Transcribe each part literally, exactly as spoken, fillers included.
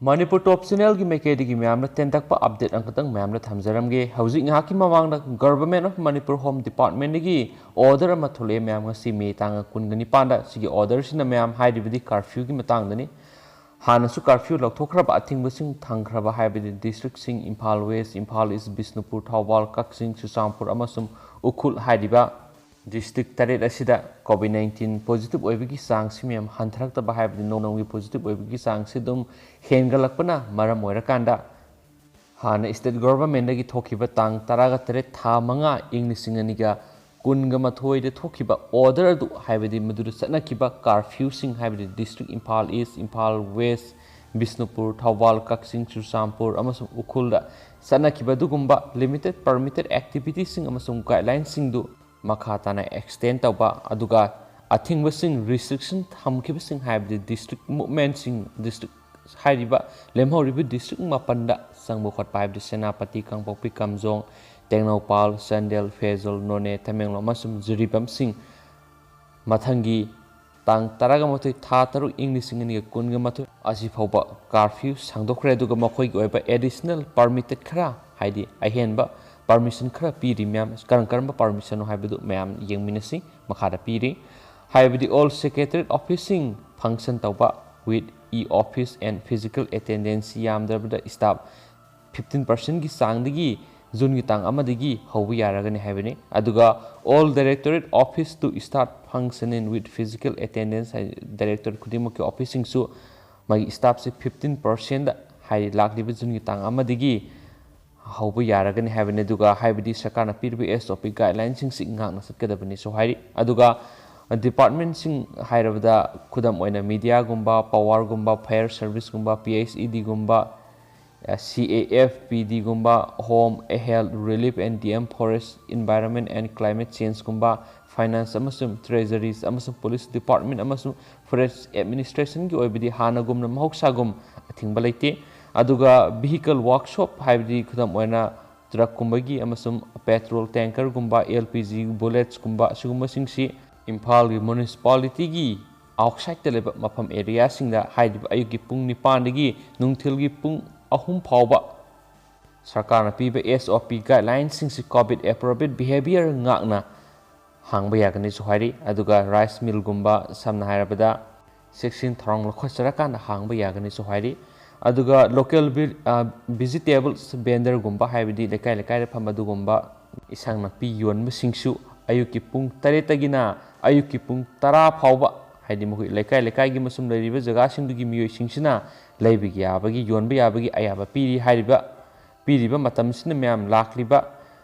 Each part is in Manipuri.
ꯃꯅꯤꯄꯨꯔ ꯇꯣꯞ ꯆꯦꯅꯦꯜꯒꯤ ꯃꯥꯏꯀꯩꯗꯒꯤ ꯃꯌꯥꯝꯅ ꯇꯦꯟꯇꯛꯄ ꯑꯞꯗꯦꯠ ꯑꯃꯈꯛꯇꯪ ꯃꯌꯥꯝꯅ ꯊꯝꯖꯔꯝꯒꯦ꯫ ꯍꯧꯖꯤꯛ ꯉꯥꯏꯍꯥꯛꯀꯤ ꯃꯃꯥꯡꯗ Government of Manipur Home Departmentꯗꯒꯤ ꯑꯣꯔꯗꯔ ꯑꯃ ꯊꯣꯛꯂꯛꯑꯦ ꯃꯌꯥꯝ, ꯉꯁꯤ ꯃꯦ ꯇꯥꯡ ꯀꯨꯟꯒ ꯅꯤꯄꯥꯟꯗ꯫ ꯁꯤꯒꯤ ꯑꯣꯔꯗꯔꯁꯤꯅ ꯃꯌꯥꯝ ꯍꯥꯏꯔꯤꯕꯗꯤ ꯀꯥꯔꯐ꯭ꯌꯨꯒꯤ ꯃꯇꯥꯡꯗꯅꯤ꯫ ꯍꯥꯟꯅꯁꯨ ꯀꯥꯔꯐ꯭ꯌꯨ ꯂꯧꯊꯣꯛꯈ꯭ꯔꯕ, ꯑꯊꯤꯡꯕꯁꯤꯡ ꯊꯝꯈ꯭ꯔꯕ, ꯍꯥꯏꯕꯗꯤ ꯗꯤꯁꯇ꯭ꯔꯤꯛꯁꯤꯡ ꯏꯝꯐꯥꯜ ꯋꯦꯁ, ꯏꯝꯐꯥꯜ ꯏꯁ, ꯕꯤꯁꯅꯨꯄꯨꯔ, ꯊꯧꯕꯥꯜ, ꯀꯛꯆꯤꯡ, ꯆꯨꯔꯆꯥꯟꯄꯨꯔ ꯑꯃꯁꯨꯡ ꯎꯈ꯭ꯔꯨꯜ ꯍꯥꯏꯔꯤꯕ ꯗꯤꯁꯇ꯭ꯔꯤꯛ ꯇꯔꯦꯠ ꯑꯁꯤꯗ ꯀꯣꯚꯤꯗ ꯅꯥꯏꯟꯇꯤꯟ ꯄꯣꯖꯤꯇꯤꯚ ꯑꯣꯏꯕꯒꯤ ꯆꯥꯡꯁꯤ ꯃꯌꯥꯝ ꯍꯟꯊꯔꯛꯇꯕ, ꯍꯥꯏꯕꯗꯤ ꯅꯣꯡꯃ ꯅꯣꯡꯃꯒꯤ ꯄꯣꯖꯤꯇꯤꯚ ꯑꯣꯏꯕꯒꯤ ꯆꯥꯡꯁꯤ ꯑꯗꯨꯝ ꯍꯦꯟꯒꯠꯂꯛꯄꯅ ꯃꯔꯝ ꯑꯣꯏꯔꯀꯥꯟꯗ, ꯍꯥꯟꯅ ꯁ꯭ꯇꯦꯠ ꯒꯣꯚꯔꯟꯃꯦꯟꯠꯗꯒꯤ ꯊꯣꯛꯈꯤꯕ ꯇꯥꯡ ꯇꯔꯥꯒ ꯇꯔꯦꯠ ꯊꯥ ꯃꯉꯥ ꯏꯪ ꯂꯤꯁꯤꯡ ꯑꯅꯤꯒ ꯀꯨꯟꯒ ꯃꯥꯊꯣꯏꯗ ꯊꯣꯛꯈꯤꯕ ꯑꯣꯔꯗꯔ ꯑꯗꯨ, ꯍꯥꯏꯕꯗꯤ ꯃꯗꯨꯗ ꯆꯠꯅꯈꯤꯕ ꯀꯥꯔꯐ꯭ꯌꯨꯁꯤꯡ, ꯍꯥꯏꯕꯗꯤ ꯗꯤꯁꯇ꯭ꯔꯤꯛ ꯏꯝꯐꯥꯜ ꯏꯁ, ꯏꯝꯐꯥꯜ ꯋꯦꯁ, ꯕꯤꯁꯅꯨꯄꯨꯔ, ꯊꯧꯕꯥꯜ, ꯀꯛꯆꯤꯡ, ꯆꯨꯔꯆꯥꯟꯄꯨꯔ ꯑꯃꯁꯨꯡ ꯎꯈ꯭ꯔꯨꯜꯗ ꯆꯠꯅꯈꯤꯕ ꯑꯗꯨꯒꯨꯝꯕ ꯂꯤꯃꯤꯇꯦꯗ ꯄꯔꯃꯤꯇꯦꯗ ꯑꯦꯛꯇꯤꯚꯤꯇꯤꯁꯤꯡ ꯑꯃꯁꯨꯡ ꯒꯥꯏꯗꯂꯥꯏꯟꯁꯤꯡꯗꯨ ꯃꯈꯥ ꯇꯥꯅ ꯑꯦꯛꯁꯇꯦꯟ ꯇꯧꯕ, ꯑꯗꯨꯒ ꯑꯊꯤꯡꯕꯁꯤꯡ, ꯔꯤꯁꯇ꯭ꯔꯤꯛꯁꯟ ꯊꯝꯈꯤꯕꯁꯤꯡ, ꯍꯥꯏꯕꯗꯤ ꯗꯤꯁꯇ꯭ꯔꯤꯛ ꯃꯨꯞꯃꯦꯟꯠꯁꯤꯡ, ꯗꯤꯁꯇ꯭ꯔꯤꯛ ꯍꯥꯏꯔꯤꯕ ꯂꯦꯝꯍꯧꯔꯤꯕ ꯗꯤꯁꯇ꯭ꯔꯤꯛ ꯃꯥꯄꯟꯗ ꯆꯪꯕ ꯈꯣꯠꯄ, ꯍꯥꯏꯕꯗꯤ ꯁꯦꯅꯥꯄꯇꯤ, ꯀꯥꯡꯄꯣꯛꯄꯤ, ꯀꯥꯝꯖꯣꯡ, ꯇꯦꯡꯅꯧꯄꯥꯜ, ꯆꯥꯟꯗꯦꯜ, ꯐꯦꯖꯣꯜ, ꯅꯣꯅꯦ, ꯇꯃꯦꯡꯂꯣꯡ ꯑꯃꯁꯨꯡ ꯖꯤꯔꯤꯕꯥꯝꯁꯤꯡ ꯃꯊꯪꯒꯤ ꯇꯥꯡ ꯇꯔꯥꯒ ꯃꯥꯊꯣꯏ ꯊꯥ ꯇꯔꯨꯛ ꯏꯪ ꯂꯤꯁꯤꯡ ꯑꯅꯤꯒ ꯀꯨꯟꯒ ꯃꯥꯊꯣꯏ ꯑꯁꯤ ꯐꯥꯎꯕ ꯀꯥꯔꯐ꯭ꯌꯨ ꯁꯥꯡꯗꯣꯛꯈ꯭ꯔꯦ꯫ ꯑꯗꯨꯒ ꯃꯈꯣꯏꯒꯤ ꯑꯣꯏꯕ ꯑꯦꯗꯤꯁꯅꯦꯜ ꯄꯔꯃꯤꯇꯦꯗ ꯈꯔ, ꯍꯥꯏꯗꯤ ꯑꯍꯦꯟꯕ ꯄꯔꯃꯤꯁꯟ ꯈꯔ ꯄꯤꯔꯤ ꯃꯌꯥꯝ꯫ ꯀꯔꯝ ꯀꯔꯝꯕ ꯄꯔꯃꯤꯁꯟꯅꯣ ꯍꯥꯏꯕꯗꯨ ꯃꯌꯥꯝ ꯌꯦꯡꯃꯤꯟꯅꯁꯤ꯫ ꯃꯈꯥꯗ ꯄꯤꯔꯤ꯫ ꯍꯥꯏꯕꯗꯤ all secretariat officeꯁꯤꯡ function ꯇꯧꯕ with e-office and physical attendance, ꯌꯥꯝꯗ꯭ꯔꯕꯗ staff fifteen percentꯀꯤ ꯆꯥꯡꯗꯒꯤ ꯖꯨꯟꯒꯤ ꯇꯥꯡ ꯑꯃꯗꯒꯤ ꯍꯧꯕ ꯌꯥꯔꯒꯅꯤ ꯍꯥꯏꯕꯅꯤ꯫ ꯑꯗꯨꯒ all directorate office to start functioning with physical attendance, ꯍꯥꯏꯗꯤ ꯗꯥꯏꯔꯦꯛꯇꯣꯔꯦꯠ ꯈꯨꯗꯤꯡꯃꯛꯀꯤ ꯑꯣꯐꯤꯁꯁꯤꯡꯁꯨ ꯃꯥꯒꯤ staffꯁꯤ fifteen percentꯗ, ꯍꯥꯏꯗꯤ ꯂꯥꯛꯂꯤꯕ ꯖꯨꯟꯒꯤ ꯇꯥꯡ ꯑꯃꯗꯒꯤ ꯍꯧꯕ ꯌꯥꯔꯒꯅꯤ ꯍꯥꯏꯕꯅꯤ꯫ ꯑꯗꯨꯒ ꯍꯥꯏꯕꯗꯤ ꯁꯔꯀꯥꯔꯅ ꯄꯤꯔꯤꯕ SOP ꯒꯥꯏꯗꯂꯥꯏꯟꯁꯤꯡꯁꯤ ꯉꯥꯛꯅ ꯆꯠꯀꯗꯕꯅꯤꯁꯨ ꯍꯥꯏꯔꯤ꯫ ꯑꯗꯨꯒ ꯗꯤꯄꯥꯔꯠꯃꯦꯟꯁꯤꯡ ꯍꯥꯏꯔꯕꯗ ꯈꯨꯗꯝ ꯑꯣꯏꯅ ꯃꯤꯗꯤꯌꯥꯒꯨꯝꯕ, ꯄꯥꯋꯔꯒꯨꯝꯕ, ꯐꯥꯌꯔ ꯁꯔꯚꯤꯁꯀꯨꯝꯕ, PHEDꯒꯨꯝꯕ, CAFPDꯒꯨꯝꯕ, Home, Health, Relief and DM, Forest, Environment and Climate Changeꯒꯨꯝꯕ, ꯐꯥꯏꯅꯥꯟꯁ ꯑꯃꯁꯨꯡ ꯇ꯭ꯔꯦꯖꯔꯤꯁ ꯑꯃꯁꯨꯡ ꯄꯨꯂꯤꯁ ꯗꯤꯄꯥꯔꯠꯃꯦꯟ ꯑꯃꯁꯨꯡ ꯐꯣꯔꯦꯁ ꯑꯦꯗꯃꯤꯅꯤꯁꯇ꯭ꯔꯦꯁꯟꯒꯤ ꯑꯣꯏꯕꯗꯤ ꯍꯥꯟꯅꯒꯨꯝꯅ ꯃꯍꯧꯁꯥꯒꯨꯝ ꯑꯊꯤꯡꯕ ꯂꯩꯇꯦ꯫ ꯑꯗꯨꯒ ꯚꯤꯍꯤꯀꯜ ꯋꯥꯔꯛꯁꯣꯞ, ꯍꯥꯏꯕꯗꯤ ꯈꯨꯗꯝ ꯑꯣꯏꯅ ꯇ꯭ꯔꯛꯀꯨꯝꯕꯒꯤ ꯑꯃꯁꯨꯡ ꯄꯦꯇ꯭ꯔꯣꯜ ꯇꯦꯡꯀꯔꯒꯨꯝꯕ, LPG ꯕꯨꯂꯦꯠꯁꯀꯨꯝꯕ ꯑꯁꯤꯒꯨꯝꯕꯁꯤꯡꯁꯤ ꯏꯝꯐꯥꯜꯒꯤ ꯃ꯭ꯌꯨꯅꯤꯁꯤꯄꯥꯂꯤꯇꯤꯒꯤ ꯑꯥꯎꯠꯁꯥꯏꯠꯇ ꯂꯩꯕ ꯃꯐꯝ ꯑꯦꯔꯤꯌꯥꯁꯤꯡꯗ ꯍꯥꯏꯔꯤꯕ ꯑꯌꯨꯛꯀꯤ ꯄꯨꯡ ꯅꯤꯄꯥꯟꯗꯒꯤ ꯅꯨꯡꯊꯤꯜꯒꯤ ꯄꯨꯡ ꯑꯍꯨꯝ ꯐꯥꯎꯕ ꯁꯔꯀꯥꯔꯅ ꯄꯤꯕ S O P guidelines ꯁꯤꯡꯁꯤ COVID appropriate behavior ꯉꯥꯛꯅ ꯍꯥꯡꯕ ꯌꯥꯒꯅꯤꯁꯨ ꯍꯥꯏꯔꯤ꯫ ꯑꯗꯨꯒ ꯔꯥꯏꯁ ꯃꯤꯜꯒꯨꯝꯕ, ꯁꯝꯅ ꯍꯥꯏꯔꯕꯗ ꯆꯦꯛꯁꯤꯟ ꯊꯧꯔꯥꯡ ꯂꯧꯈꯠꯆꯔꯀꯥꯟꯗ ꯍꯥꯡꯕ ꯌꯥꯒꯅꯤꯁꯨ ꯍꯥꯏꯔꯤ꯫ ꯑꯗꯨꯒ ꯂꯣꯀꯦꯜ ꯚꯤꯖꯤꯇꯦꯕꯜꯁ ꯚꯦꯟꯗꯔꯒꯨꯝꯕ, ꯍꯥꯏꯕꯗꯤ ꯂꯩꯀꯥꯏ ꯂꯩꯀꯥꯏꯗ ꯐꯝꯕ ꯑꯗꯨꯒꯨꯝꯕ ꯏꯟꯁꯥꯡ ꯅꯥꯄꯤ ꯌꯣꯟꯕꯁꯤꯡꯁꯨ ꯑꯌꯨꯛꯀꯤ ꯄꯨꯡ ꯇꯔꯦꯠꯇꯒꯤꯅ ꯑꯌꯨꯛꯀꯤ ꯄꯨꯡ ꯇꯔꯥ ꯐꯥꯎꯕ, ꯍꯥꯏꯗꯤ ꯃꯈꯣꯏ ꯂꯩꯀꯥꯏ ꯂꯩꯀꯥꯏꯒꯤ ꯑꯃꯁꯨꯡ ꯂꯩꯔꯤꯕ ꯖꯒꯥꯁꯤꯡꯗꯨꯒꯤ ꯃꯤꯑꯣꯏꯁꯤꯡꯁꯤꯅ ꯂꯩꯕ ꯌꯥꯕꯒꯤ, ꯌꯣꯟꯕ ꯌꯥꯕꯒꯤ ꯑꯌꯥꯕ ꯄꯤꯔꯤ꯫ ꯍꯥꯏꯔꯤꯕ, ꯄꯤꯔꯤꯕ ꯃꯇꯝꯁꯤꯅ ꯃꯌꯥꯝ ꯂꯥꯛꯂꯤꯕ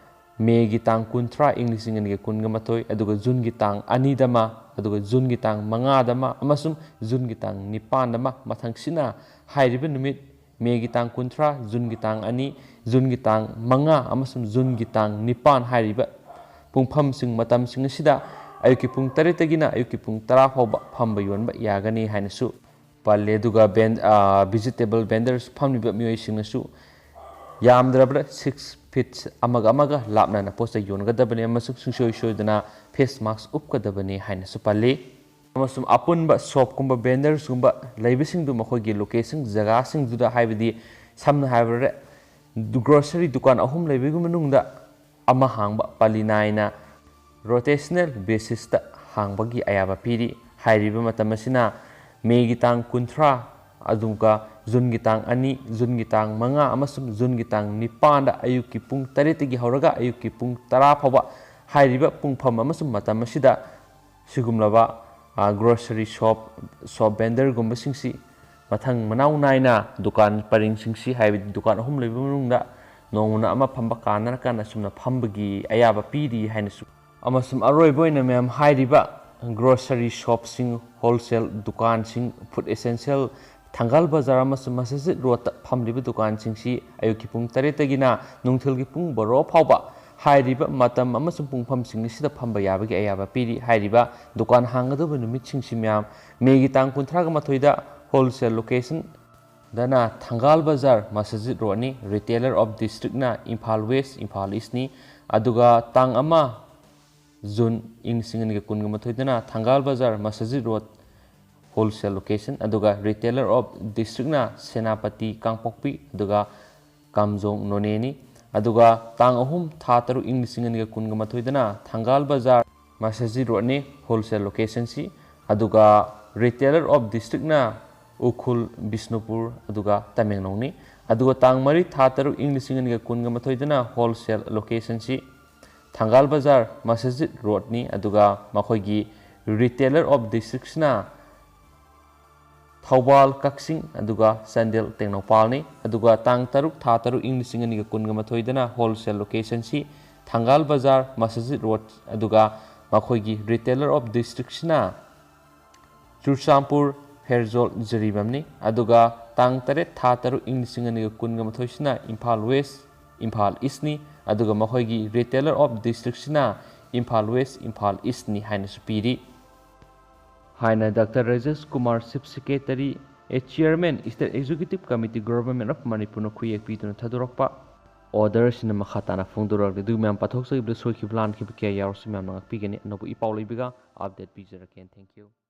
ꯃꯦꯒꯤ ꯇꯥꯡ ꯀꯨꯟꯊ꯭ꯔꯥ, ꯏꯪ ꯂꯤꯁꯤꯡ ꯑꯅꯤꯒ ꯀꯨꯟꯒ ꯃꯥꯊꯣꯏ, ꯑꯗꯨꯒ ꯖꯨꯟꯒꯤ ꯇꯥꯡ ꯑꯅꯤꯗ ꯑꯃ, ꯑꯗꯨꯒ ꯖꯨꯟꯒꯤ ꯇꯥꯡ ꯃꯉꯥꯗ ꯑꯃ, ꯑꯃꯁꯨꯡ ꯖꯨꯟꯒꯤ ꯇꯥꯡ ꯅꯤꯄꯥꯟꯗ ꯑꯃ꯫ ꯃꯊꯪꯁꯤꯅ ꯍꯥꯏꯔꯤꯕ ꯅꯨꯃꯤꯠ ꯃꯦꯒꯤ ꯇꯥꯡ ꯀꯨꯟꯊ꯭ꯔꯥ, ꯖꯨꯟꯒꯤ ꯇꯥꯡ ꯑꯅꯤ, ꯖꯨꯟꯒꯤ ꯇꯥꯡ ꯃꯉꯥ ꯑꯃꯁꯨꯡ ꯖꯨꯟꯒꯤ ꯇꯥꯡ ꯅꯤꯄꯥꯟ ꯍꯥꯏꯔꯤꯕ ꯄꯨꯡꯐꯝꯁꯤꯡ, ꯃꯇꯝꯁꯤꯡ ꯑꯁꯤꯗ ꯑꯌꯨꯛꯀꯤ ꯄꯨꯡ ꯇꯔꯦꯠꯇꯒꯤꯅ ꯑꯌꯨꯛꯀꯤ ꯄꯨꯡ ꯇꯔꯥ ꯐꯥꯎꯕ ꯐꯝꯕ ꯌꯣꯟꯕ ꯌꯥꯒꯅꯤ ꯍꯥꯏꯅꯁꯨ ꯄꯜꯂꯦ꯫ ꯑꯗꯨꯒ ꯚꯦꯟ-, ꯑ, ꯚꯤꯖꯤꯇꯦꯕꯜ ꯚꯦꯟꯗꯔꯁ ꯐꯝꯂꯤꯕ ꯃꯤꯑꯣꯏꯁꯤꯡꯅꯁꯨ ꯌꯥꯝꯗ꯭ꯔꯕꯗ six feet ꯑꯃꯒ ꯑꯃꯒ ꯂꯥꯞꯅꯅ ꯄꯣꯠ ꯆꯩ ꯌꯣꯟꯒꯗꯕꯅꯤ ꯑꯃꯁꯨꯡ ꯁꯨꯡꯁꯣꯏ ꯁꯣꯏꯗꯅ ꯐꯦꯁ ꯃꯥꯛꯁ ꯎꯞꯀꯗꯕꯅꯤ ꯍꯥꯏꯅꯁꯨ ꯄꯜꯂꯤ꯫ ꯑꯃꯁꯨꯡ ꯑꯄꯨꯟꯕ ꯁꯣꯞꯀꯨꯝꯕ ꯚꯦꯟꯗꯔꯁꯀꯨꯝꯕ ꯂꯩꯕꯁꯤꯡꯗꯨ ꯃꯈꯣꯏꯒꯤ ꯂꯣꯀꯦꯁꯟ ꯖꯒꯥꯁꯤꯡꯗꯨꯗ, ꯍꯥꯏꯕꯗꯤ ꯁꯝꯅ ꯍꯥꯏꯔꯕꯗ ꯒ꯭ꯔꯣꯁꯔꯤ ꯗꯨꯀꯥꯟ ꯑꯍꯨꯝ ꯂꯩꯕꯒꯤ ꯃꯅꯨꯡꯗ ꯑꯃ ꯍꯥꯡꯕ, ꯄꯥꯂꯤ ꯅꯥꯏꯅ ꯔꯣꯇꯦꯁꯅꯦꯜ ꯕꯦꯁꯤꯁꯇ ꯍꯥꯡꯕꯒꯤ ꯑꯌꯥꯕ ꯄꯤꯔꯤ꯫ ꯍꯥꯏꯔꯤꯕ ꯃꯇꯝ ꯑꯁꯤꯅ ꯃꯦꯒꯤ ꯇꯥꯡ ꯀꯨꯟꯊ꯭ꯔꯥ, ꯑꯗꯨꯒ ꯖꯨꯟꯒꯤ ꯇꯥꯡ ꯑꯅꯤ, ꯖꯨꯟꯒꯤ ꯇꯥꯡ ꯃꯉꯥ ꯑꯃꯁꯨꯡ ꯖꯨꯟꯒꯤ ꯇꯥꯡ ꯅꯤꯄꯥꯟꯗ ꯑꯌꯨꯛꯀꯤ ꯄꯨꯡ ꯇꯔꯦꯠꯇꯒꯤ ꯍꯧꯔꯒ ꯑꯌꯨꯛꯀꯤ ꯄꯨꯡ ꯇꯔꯥ ꯐꯥꯎꯕ꯫ ꯍꯥꯏꯔꯤꯕ ꯄꯨꯡꯐꯝ ꯑꯃꯁꯨꯡ ꯃꯇꯝ ꯑꯁꯤꯗ ꯁꯤꯒꯨꯝꯂꯕ, ꯑ, ꯒ꯭ꯔꯣꯁꯔꯤ ꯁꯣꯞ, ꯁꯣꯞ ꯚꯦꯟꯗꯔꯒꯨꯝꯕꯁꯤꯡꯁꯤ ꯃꯊꯪ ꯃꯅꯥꯎ ꯅꯥꯏꯅ ꯗꯨꯀꯥꯟ ꯄꯔꯤꯡꯁꯤꯡꯁꯤ, ꯍꯥꯏꯕꯗꯤ ꯗꯨꯀꯥꯟ ꯑꯍꯨꯝ ꯂꯩꯕ ꯃꯅꯨꯡꯗ ꯅꯣꯡꯃꯅ ꯑꯃ ꯐꯝꯕ, ꯀꯥꯟꯅꯔꯀꯥꯟꯗ ꯁꯨꯝꯅ ꯐꯝꯕꯒꯤ ꯑꯌꯥꯕ ꯄꯤꯔꯤ ꯍꯥꯏꯅꯁꯨ꯫ ꯑꯃꯁꯨꯡ ꯑꯔꯣꯏꯕ ꯑꯣꯏꯅ ꯃꯌꯥꯝ ꯍꯥꯏꯔꯤꯕ ꯒ꯭ꯔꯣꯁꯔꯤ ꯁꯣꯞꯁꯤꯡ, ꯍꯣꯜꯁꯦꯜ ꯗꯨꯀꯥꯟꯁꯤꯡ, ꯐꯨꯗ ꯑꯦꯁꯦꯟꯁꯤꯌꯦꯜ, ꯊꯪꯒꯥꯜ ꯕꯖꯥꯔ ꯑꯃꯁꯨꯡ ꯃꯁꯖꯤꯗ ꯔꯣꯗꯇ ꯐꯝꯂꯤꯕ ꯗꯨꯀꯥꯟꯁꯤꯡꯁꯤ ꯑꯌꯨꯛꯀꯤ ꯄꯨꯡ ꯇꯔꯦꯠꯇꯒꯤꯅ ꯅꯨꯡꯊꯤꯜꯒꯤ ꯄꯨꯡ ꯕꯥꯔꯣ ꯐꯥꯎꯕ꯫ ꯍꯥꯏꯔꯤꯕ ꯃꯇꯝ ꯑꯃꯁꯨꯡ ꯄꯨꯡꯐꯝꯁꯤꯡ ꯑꯁꯤꯗ ꯐꯝꯕ ꯌꯥꯕꯒꯤ ꯑꯌꯥꯕ ꯄꯤꯔꯤ꯫ ꯍꯥꯏꯔꯤꯕ ꯗꯨꯀꯥꯟ ꯍꯥꯡꯒꯗꯧꯕ ꯅꯨꯃꯤꯠꯁꯤꯡꯁꯤ ꯃꯌꯥꯝ ꯃꯦꯒꯤ ꯇꯥꯡ ꯀꯨꯟꯊ꯭ꯔꯥꯒ ꯃꯥꯊꯣꯏꯗ ꯍꯣꯜꯁꯦꯜ ꯂꯣꯀꯦꯁꯟꯗꯅ ꯊꯪꯒꯥꯜ ꯕꯖꯥꯔ, ꯃꯁꯖꯤꯗ ꯔꯣꯗꯅꯤ꯫ ꯔꯤꯇꯦꯂꯔ ꯑꯣꯐ ꯗꯤꯁꯇ꯭ꯔꯤꯛꯅ ꯏꯝꯐꯥꯜ ꯋꯦꯁ, ꯏꯝꯐꯥꯜ ꯏꯁꯅꯤ꯫ ꯑꯗꯨꯒ ꯇꯥꯡ ꯑꯃ ꯖꯨꯟ ꯏꯪ ꯂꯤꯁꯤꯡ ꯑꯅꯤꯒ ꯀꯨꯟꯒ ꯃꯥꯊꯣꯏꯗꯅ ꯊꯪꯒꯥꯜ Bazar, masjid road, wholesale location, ꯑꯗꯨꯒ retailer of districtꯅ ꯁꯦꯅꯥꯄꯇꯤ ꯀꯥꯡꯄꯣꯛꯄꯤ ꯑꯗꯨꯒ ꯀꯥꯝꯖꯣꯡ ꯅꯣꯅꯦꯅꯤ꯫ ꯑꯗꯨꯒ ꯇꯥꯡ ꯑꯍꯨꯝ ꯊꯥ ꯇꯔꯨꯛ ꯏꯪ ꯂꯤꯁꯤꯡ ꯑꯅꯤꯒ ꯀꯨꯟꯒ ꯃꯥꯊꯣꯏꯗꯅ ꯊꯪꯒꯥꯜ ꯕꯖꯥꯔ ꯃꯁꯖꯤꯗ ꯔꯣꯗꯅꯤ wholesale locationꯁꯤ꯫ ꯑꯗꯨꯒ retailer of districtꯅ ꯎꯈ꯭ꯔꯨꯜ, ꯕꯤꯁꯅꯨꯄꯨꯔ ꯑꯗꯨꯒ ꯇꯃꯦꯡꯂꯣꯡꯅꯤ꯫ ꯑꯗꯨꯒ ꯇꯥꯡ ꯃꯔꯤ ꯊꯥ ꯇꯔꯨꯛ ꯏꯪ ꯂꯤꯁꯤꯡ ꯑꯅꯤꯒ ꯀꯨꯟꯒ ꯃꯥꯊꯣꯏꯗꯅ wholesale locationꯁꯤ ꯊꯪꯒꯥꯜ ꯕꯖꯥꯔ ꯃꯁꯖꯤꯗ ꯔꯣꯗꯅꯤ꯫ ꯑꯗꯨꯒ ꯃꯈꯣꯏꯒꯤ retailer of districtꯁꯤꯅ ꯊꯧꯕꯥꯜ, ꯀꯛꯆꯤꯡ ꯑꯗꯨꯒ ꯆꯥꯟꯗꯦꯜ ꯇꯦꯡꯅꯧꯄꯜꯅꯤ꯫ ꯑꯗꯨꯒ ꯇꯥꯡ ꯇꯔꯨꯛ ꯊꯥ ꯇꯔꯨꯛ ꯏꯪ ꯂꯤꯁꯤꯡ ꯑꯅꯤꯒ ꯀꯨꯟꯒ ꯃꯥꯊꯣꯏꯗꯅ wholesale locationꯁꯤ ꯊꯪꯒꯥꯜ ꯕꯖꯥꯔ ꯃꯁꯖꯤꯗ ꯔꯣꯗ ꯑꯗꯨꯒ ꯃꯈꯣꯏꯒꯤ retailer of districtꯁꯤꯅ ꯆꯨꯔꯆꯥꯟꯄꯨꯔ, ꯐꯦꯔꯖꯣꯜ, ꯖꯤꯔꯤꯕꯥꯝꯅꯤ꯫ ꯑꯗꯨꯒ ꯇꯥꯡ ꯇꯔꯦꯠ ꯊꯥ ꯇꯔꯨꯛ ꯏꯪ ꯂꯤꯁꯤꯡ ꯑꯅꯤꯒ ꯀꯨꯟꯒ ꯃꯥꯊꯣꯏꯁꯤꯅ ꯏꯝꯐꯥꯜ ꯋꯦꯁ, ꯏꯝꯐꯥꯜ ꯏꯁꯅꯤ꯫ ꯑꯗꯨꯒ ꯃꯈꯣꯏꯒꯤ retailer of districtꯁꯤꯅ ꯏꯝꯐꯥꯜ ꯋꯦꯁ, ꯏꯝꯐꯥꯜ ꯏꯁꯅꯤ ꯍꯥꯏꯅꯁꯨ ꯄꯤꯔꯤ ꯍꯥꯏꯅ doctor Rajesh Kumar, Chief Secretary, a Chairman, State Executive Committee, Government of ꯃꯅꯤꯄꯨꯔꯅ ꯈꯨꯌꯦꯛ ꯄꯤꯗꯨꯅ ꯊꯥꯗꯣꯔꯛꯄ order ꯑꯁꯤꯅ ꯃꯈꯥ ꯇꯥꯅ ꯐꯣꯡꯗꯣꯔꯛꯂꯤ꯫ ꯑꯗꯨꯒ ꯃꯌꯥꯝ ꯄꯥꯊꯣꯛꯆꯈꯤꯕꯗ ꯁꯣꯏꯈꯤꯕ ꯂꯥꯟꯈꯤꯕ ꯀꯌꯥ ꯌꯥꯎꯔꯁꯨ ꯃꯌꯥꯝꯅ ꯉꯥꯛꯄꯤꯒꯅꯤ꯫ ꯑꯅꯧꯕ ꯏꯄꯥꯎ ꯂꯩꯕꯒ update ꯄꯤꯖꯔꯛꯀꯦ꯫ Thank you꯫